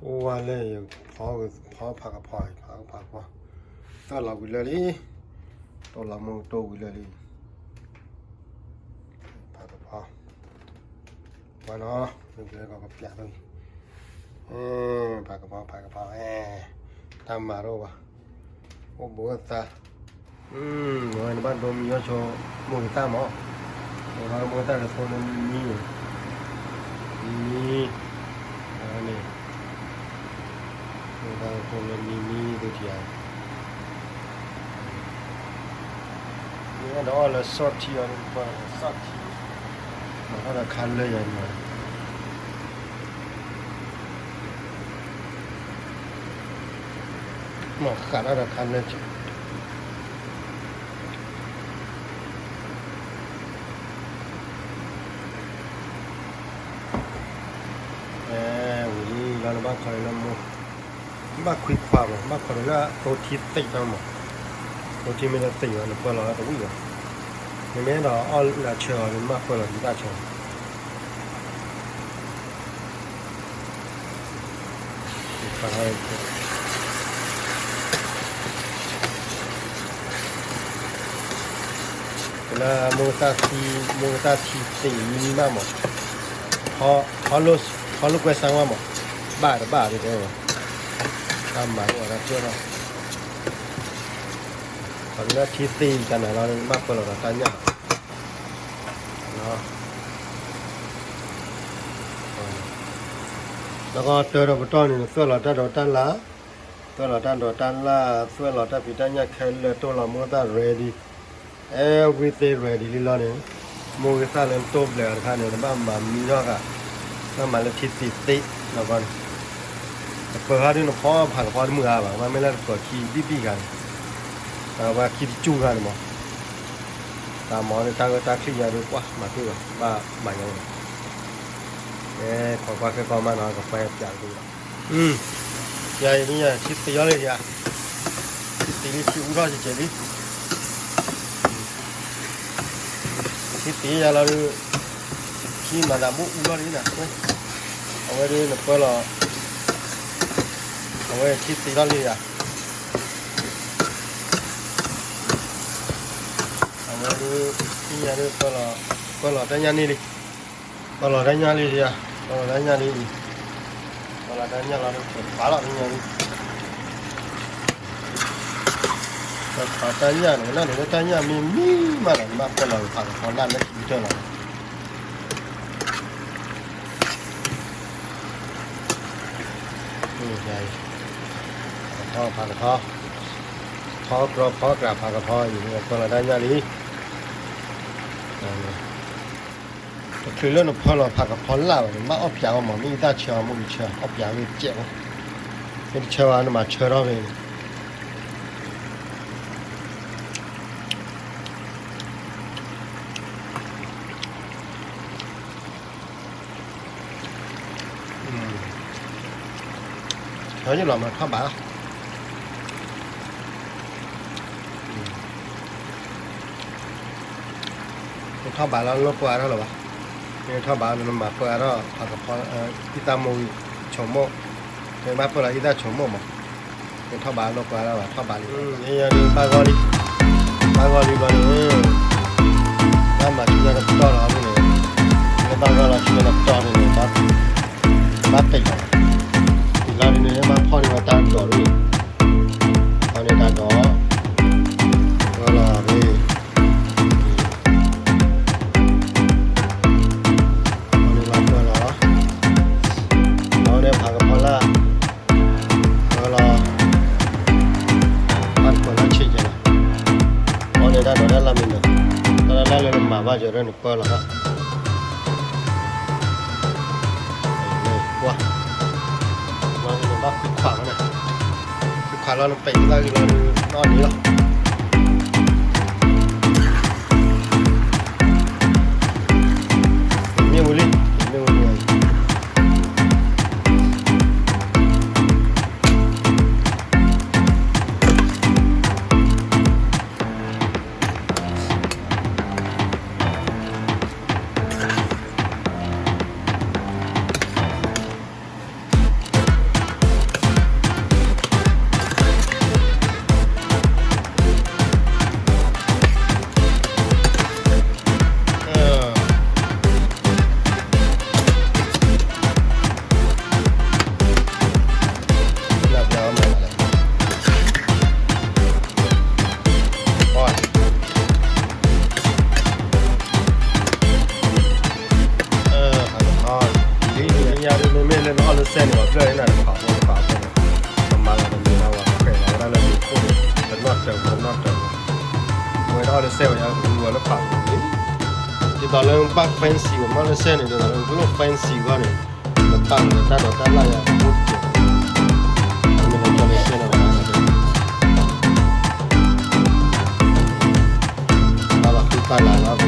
အိၣ်ဝဲလၢယဖီဖးကဖီ ဖးကဖီ ဖးကဖီ သၢလီၤဝံၤလၢာ်လံ, တိၢ်လီၤမုၢ်တိၢ်ဝံၤလၢာ်လံ, ဖးကဖီ ပှၤနီၤ မ့ၢ်ကလဲၤကီးကပျးသိးအံၤ, ဖးကဖီ ဖးကဖီ တၢ်မၤတအိၣ်ဘၣ်, အိၣ်ဘူးအသး အဝဲန့ၣ်ဘၣ်ဒိမံညီဆိ မိၢ်ကသၣ်မး, မိၢ်ကသၣ်ကသိလၢမံမံ, မံမံ, အဝဲန့ၣ် မိၢ်ကသၣ်ကသိလၢမံမံသ့ၣ်ထံဧါ, မ့ၢ်အဲၣ်ဒိးအီၣ်လၢစီၣ်ထံအီၤန့ၣ် ပှၤစီၣ်ထံ, မၤထီၣ်ဒီးခါလၢယၤန့ၣ် မၤဃးထီၣ်ဒီးခါလၢ ဝံၤလီၤ နဘၣ်ခီလၢမိၢ်, ဘၣ်ခွံခွါမး ဘၣ်ခီလၢတိထံသ့ၣ်တၢ်မး, တိထံမ့ၢ်တသ့ၣ်ဘၣ် နပၢလီၤတဝံၣ်ဘၣ်, နမ့ၢ်အဲၣ်ဒိးအီၣ်လၢအဆၢအီၤန့ၣ် နဘၣ်ပၢလီၤဒ်တၢ်ဆၢ လၢမိၢ်ကသၣ်ထံ, မိၢ်ကသၣ်ထံသ့ၣ်မံမးမး, ထီလိာ်ကွဲစါဝါမး, ဘၣ်တဘၣ်ဒ်တဲဝဲ, တၢ်မၤလိာ်အီၤတၢ်ကၢၢ်ထီၣ်, ပှၤလၢထံသ့ၣ်တၢ်နၤလီၤ ဘၣ်ပၢလီၤဒီးတၢ်ညၣ် လၢကီၢ်တၢ်ဒီးပတီၢ်န့ၣ် သွဲၣ်လီၤတၢ်ဒိးတၢ်လၣ်, သွဲၣ်လီၤတၢ်ဒိးတၢ်လၣ်, သွဲၣ်လီၤတၢ်ဖံးတၢ်ညၣ်ခဲလၢာ် တိၢ်လီၤမိၢ်ကသၣ် ready, everything ready လံလီၤန့ၣ်, မိၢ်ကသၣ်လၢတိၢ်ဘျဲးအီၤတခါန့ၣ် နဘၣ်မၤမံထီၣ်ဃာ်, ဘၣ်မၤလၢထံသ့ၣ်သ့ၣ်လီၤကီန့ၣ်, တပၢၤဃာ်ဒ်နဖီဖးကဖီတမုာ်အါဘၣ်, မ့မ့ၢ်လၢတပၢၤခံဘံၣ်ဘံၣ်ဂၤန့ၣ်, ပှၤခံတကၠူဂၤန့ၣ်မး တၢ်မၤန့ၣ် တၢ်ဂၢၢ်တၢ်ချံယၤဒုး ပှၤမၤတ့ၢ်ဘၣ် ဘၣ်မၤယၤန့ၣ်, ကဲ ခိးကွၢ်ခဲကီမးနီၤ ကပှဲပျးတ့ၢ်ဘၣ်, ယၤအံၤ ထံသ့ၣ်ယီၤလံယၤ, ထံသ့ၣ်လံထံအူထီၣ်ကဲကဲလံ, ထံသ့ၣ်ယၤလီၤဒုး, ထံမၤသးဘူးအူထီၣ်လံနၤ, အဝဲဒုးနပၢလီၤ, အဝဲထံသ့ၣ်ထီၣ်လံယၤ အဝဲဒုး ထံညါဒုး ပၢလီၤတၢ်ညၣ်န့ၣ်လံ, ပၢလီၤတၢ်ညၣ်လံယၤ, ပၢလီၤတၢ်ညၣ်လံအံၤ, ပၢလီၤတၢ်ညၣ်လီၤဒုး ပှၤလီၤတၢ်ညၣ်လံ, ပှၤတၢ်ညၣ်န့ၣ် နဒိးလၢတၢ်ညၣ်မံမံမးဒီး နဘၣ်ပၢလီၤဖးကဖီလၢ်လၢခံကတၢၢ်လီၤ ဖးကဖီ, ဖီကြီဖီကြးဖးကဖီအံၤ ပၢလီၤတၢ်ညၣ်လံ, တချုးလၢနဖၢလီၤဖးကဖီလၢ်ဘၣ်န့ၣ် ဘၣ်အီၣ်ပၠးအီၤမး မ့ၢ်ယသၣ်ဆၢအီၤ မ့ၢ်ယဆၢအီၣ်ပၠးဝဲကဲးဝဲ, မ့ၢ်တဆၢဘၣ်နမၤဆၢထီၣ်ဖဲ ဆၢယလီၤမးထီၣ်ဘးလီၤ, ထီၣ်ဘးလီၤလီၤပှၤထီၣ်လီၤဘၣ်, မ့ၢ်ထီၣ်ဘးလီၤနမၤပၢအါထီၣ် ဖးကဖီ, အံသၣ်မိၢ်ဂံၢ်, ဆိမိၣ်, မ့ၢ်ဘၣ်ပၢလီၤအံသၣ်ဆိမိၣ်မး, မ့ၢ်ထီၣ်ဘးလီၤပှၤထီၣ်ဘး, ထီၣ်ဘးလံ, မ့ၢ်ယၤဒုးဘၣ်ဂီၢ်လံ, ဘၣ်ဂီၢ်လံဘျီန့ၣ်, ဘၣ်မၤထံလၢတပတီၢ်လီၤန့ၣ်, လၢဘၣ်ဂီၢ်လီၤထံလၢတပတီၢ်န့ၣ်န့ၣ်, ဘၣ်တံၢ်လီၤ, တံၢ်လီၤန့ၣ်န့ၣ် ဘၣ်ဖီၣ်န့ၢ်ဝဲတၢ်ဒိးလံ, ဖီၣ်န့ၢ်တၢ်ဒိး, ပၢလီၤန့ၣ် အီၤန့ၣ်လီၤပၢလီၤ, အီၤန့ၣ်ဖးကဖီလၢ်, ပၢလီၤ, ဖးကဖီလၢ်ဆံးကဲလီၤ, အီၤန့ၣ်တၢ်ဒိးတၢ်လၢ်မ့ၢ်နီၤ, တၢ်လၢ်လၢ်လၢနမၤဘၣ်ယၤဒၣ်န့ၣ်ပၢလီၤ, ကွၢ်, လီၤန့ၣ်ဘၣ်ဃုခွးလီၤန့ၣ်, ဃုခွးလီၤနပံာ်သၣ်ဂ့ၤလီၤဒုး နီၢ်န့ၣ်လီၤ မ့ၢ်ဝံၤလံ, မ့ၢ်ဝံၤလံ. အီၣ်လၢစဲန့ၣ် ပှၤဖျၢၣ်န့ၣ်တဖးဖိတဖးဖိန့ၣ်, ပမၤလီၤတမံၤလီၤ ပှၤခွဲးလီၤဝဲဒၣ်လၢမ့ၤခိၣ်န့ၣ် တနီၣ်တၢၤဖိနီၣ်တၢၤဖိ, အဝဲဒၣ်အီၣ်လၢစဲဝဲ ယဂုၤဝဲလၢဖးဖိန့ၣ်, ဒ်သိးလၢဘၣ် fancy ဝဲမ့ၢ်လၢစဲန့ၣ် ဒ်သိးလၢကလိၣ် fancy ဂီၢ်န့ၣ်, နပာ်လီၤတၢ်ဒီးတၢ်လၢ်ယၤအိၣ်တက့ၢ်, မ့ၢ်လၢကၠီလၢစဲန့ၣ် ပာ်လီၤဃုပာ်လၤလီၤ